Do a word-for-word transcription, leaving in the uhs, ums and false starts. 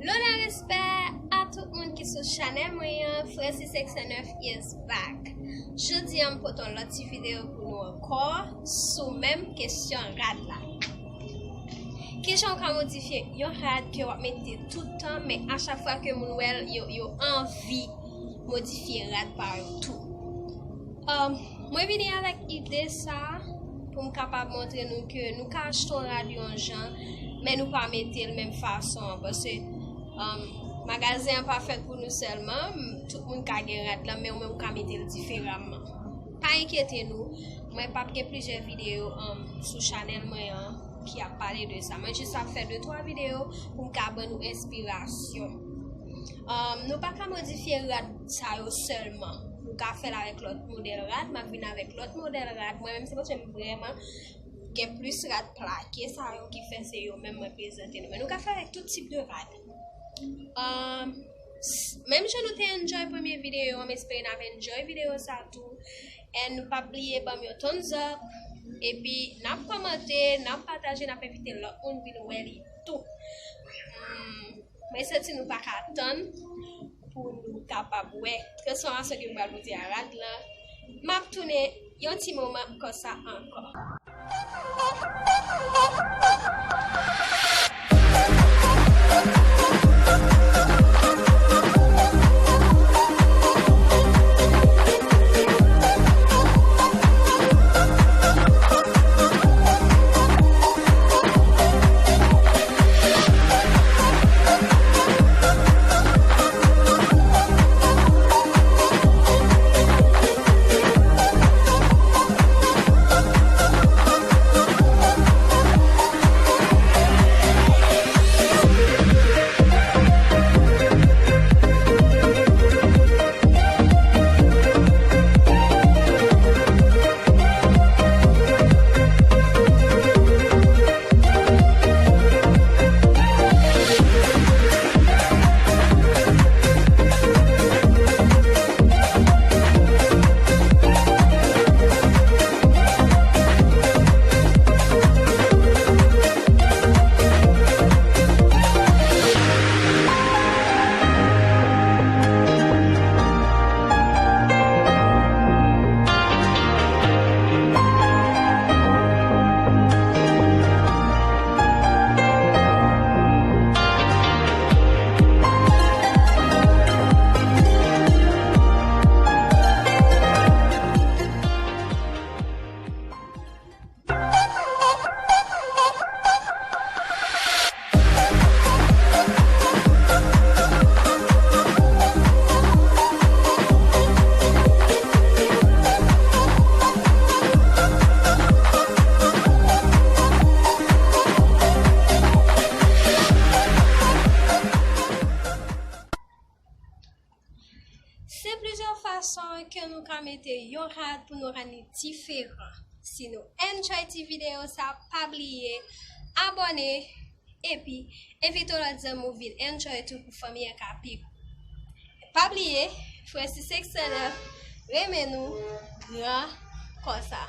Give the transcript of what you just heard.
Lonè respè a tout moun ki sou chanèl mwen an, Francis X nèf is back. Jodi a m pote yon lòt ti videyo pou nou ankò sou menm kesyon rad la. Kijan w ka modifye yon rad ke w ap mete tout tan, men a chak fwa ke moun wè l, yo, yo anvi modifye rad pa yo tou? Um, mwen vini avèk ide sa pou m kapab montre nou ke nou ka achte yon rad yon jan, men nou pa mete l menm fason an. Paske, um, magazen an pa fèt pou nou sèlman, m- tout moun ka gen rad la, men ou menm ou ka mete l diferaman. Pa enkyete nou, mwen p ap gen plizyè videyo, um, sou chanèl mwen an ki ap pale de sa. Mwen jis ap fè de twa videyo pou m ka ban nou enspirasyon. Um, nou pa ka modifye rad sa yo sèlman. Nou ka fè l avèk lòt modèl rad, m ap vin avèk lòt modèl rad. Mwen menm se paske m vrèman gen plis rad plake sa yo ki fè se yo menm mwen prezante nou. Men nou ka fè avèk tout tip de rad. Um, s- menm jan nou te enjoy premye videyo an, m espere n ap enjoy videyo sa tou. And pa bliye ban m yon thumbs up. Epi n ap kòmante, n ap pataje, n ap envite lòt moun vin wè li tou. Hmm, mwen santi nou pa ka tann pou nou kapab wè transfòmasyon ke m pral pote a rad lan. M ap tounen yon ti moman konsa ankò. Se plizyè fason ke nou ka mete yon rad pou nou rann li diferan. Si nou enjoy ti videyo sa, pa bliye abòne epi envite lòt zanmi w vin enjoy tou pou fanmi an ka pi gwo. Pa bliye, Francis X nèf renmen nou gran konsa.